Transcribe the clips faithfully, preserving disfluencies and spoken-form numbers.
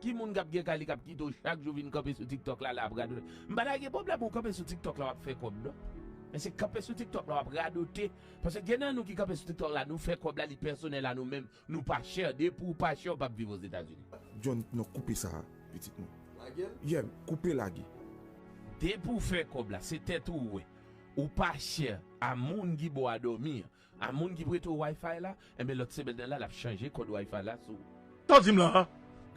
Ki moun k ap gen kay li k ap kite w chak jou vin kanpe sou TikTok la, la ap radote? M pa ta gen pwoblèm ou kanpe sou TikTok la w ap fè kòb non. Men se kanpe sou TikTok la w ap radote. Paske gen nan nou ki kanpe sou TikTok la, nou fè kòb la, li pèsonèl a nou menm, nou pa chè. Depi w pa chè, w p ap viv Ozetazini. John, non, koupe sa a, pitit mwen. Lage l? Yeah, koupe lage. Depi w fè kòb la, se tèt ou w wè. Ou pa chè a moun ki ba w a dòmi an. A moun ki prete w Wi-Fi la, enben lòt semèn nan la, l ap chanje kòd Wi-Fi la sou ou. Sa w di m la a?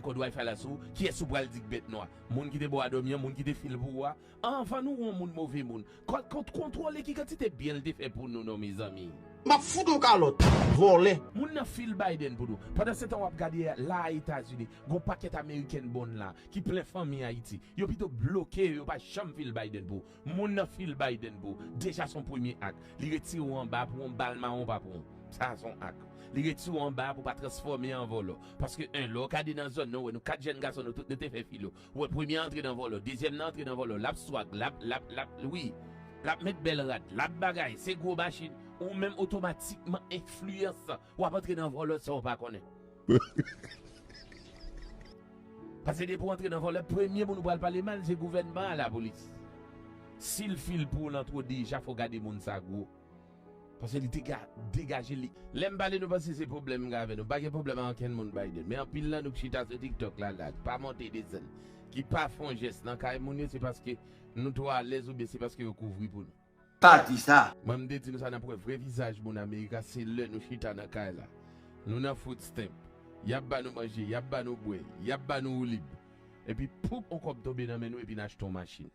Kòd Wi-Fi la sou ou, kiyès ou pral di k bèt nwa? Moun ki te ba w a dòmi an, moun ki te fil pou ou a? Anvan nou wè yon moun move moun. Kon-, kon-, kontwole ki kantite byen l te fè pou nou non, mezanmi. M ap fout yon kalòt. Vòlè. Moun nan fil Biden pou nou. Pandan se tan w ap gade la a Etazini, gon pakèt American bond la, ki plen fanmi Ayiti. Yo pito bloke yo, yo pa janm fil Biden pou ou. Moun nan fil Biden pou ou. Deja se yon premye ak. Li retire w anba pou yon bal mawon pa pran w. Sa se yon ak. Li retire w anba pou pa transfòme an vòlò. Paske en, lè w gade nan zòn nan, w wè nou kat jèn gason nou tout nou te fè filo. W wè premye an antre nan vòlò, dezyèm nan antre nan vòlò. L ap swag, l ap, l ap, l ap, wi. L ap met bèl rad, l ap bagay, se gwo machin. Ou menm otomatikman enfliyansan. W ap antre nan vòlò san w pa konnen. Paske depi w antre nan vòlò, premye moun ou pral pale mal, se gouvènman an, lapolis. Si l fil pou w nan twò deja, fò w gade moun sa gwo. Paske li te ka degaje li. Lè m pale, nou panse se pwoblèm m gen avè nou. M pa gen pwoblèm ak ankenn moun Biden. Men anpil nan nou k chita sou TikTok la, la, k pa monte desann, ki pa fè yon jès nan kay moun yo, se paske nou twò alèz oubyen se paske yo kouvri pou nou. Pa di sa. Mwen, m te di nou sa, n ap wè vrè vizaj moun Amerika, se lè nou chita nan kay la. Nou nan food stamp. Y ap ba nou manje, y ap ba nou bwè, y ap ba nou woulib. Epi, poup, on kòb tonbe nan men nou, epi n achte on machin.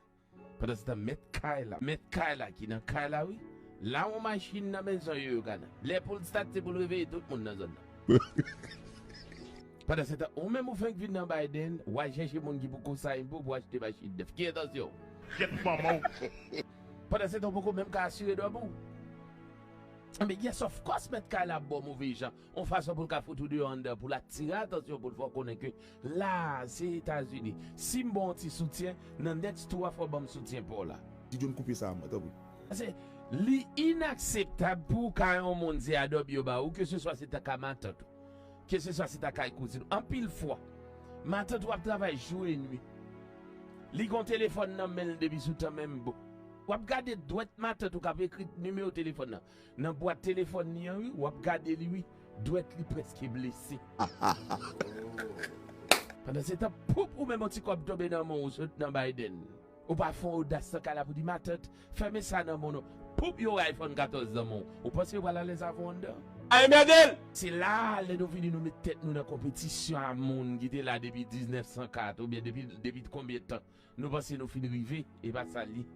Pandan se tan, mèt kay la, mèt kay la ki nan kay la, wi. La, on machin nan men zòrye yo ka nan. Lè pou l stat, se pou l reveye tout moun nan zòn nan. Pandan se tan, ou menm ou fenk vin nan Biden, w al chèche moun ki pou konsaye pou, pou achte machin nèf. Ki entansyon w? Jèt manman w. Pandan se tan, ou poko menm ka asire dòmi w. Men yes, of course, mèt kay la ap ba w move jan. On fason pou l ka fout ou deyò anndan, pou l atire atansyon, pou l fè w konnen ke la, se Etazini. Si m ba w yon ti soutyen, nan next tour a, fò w ban m soutyen pa w la. Ti John, koupe sa a, mwen, tanpri. Paske li inakseptab pou w ka yon moun se adòb yo ba ou, keseswa se ta ka matant ou, keseswa se ta kay kouzin ou. Anpil fwa, matant ou ap travay jou e nwi. Li gon telefòn nan men l depi sou tan menm bon. W ap gade dwèt matant ou k ap ekri nimewo telefòn nan nan bwat telefòn li an, wi, w ap gade li, wi. Dwèt li prèske blese. Pandan se tan, poup, ou menm yon ti kòb tonbe nan men w, sot nan Biden. Ou pa fè yon odas nan kay la pou di, matant, fèmen sa nan men w non. Poup, yo wè iPhone katòz nan men w. Ou panse yo pral alèz avè w anndan? Ay, mède l! Se la, lè nou vini, nou met tèt nou nan konpetisyon a moun ki te la depi diznèf san kat, oubyen depi, depi konbyen tan. Nou panse nou fin rive, e pa sa l ye.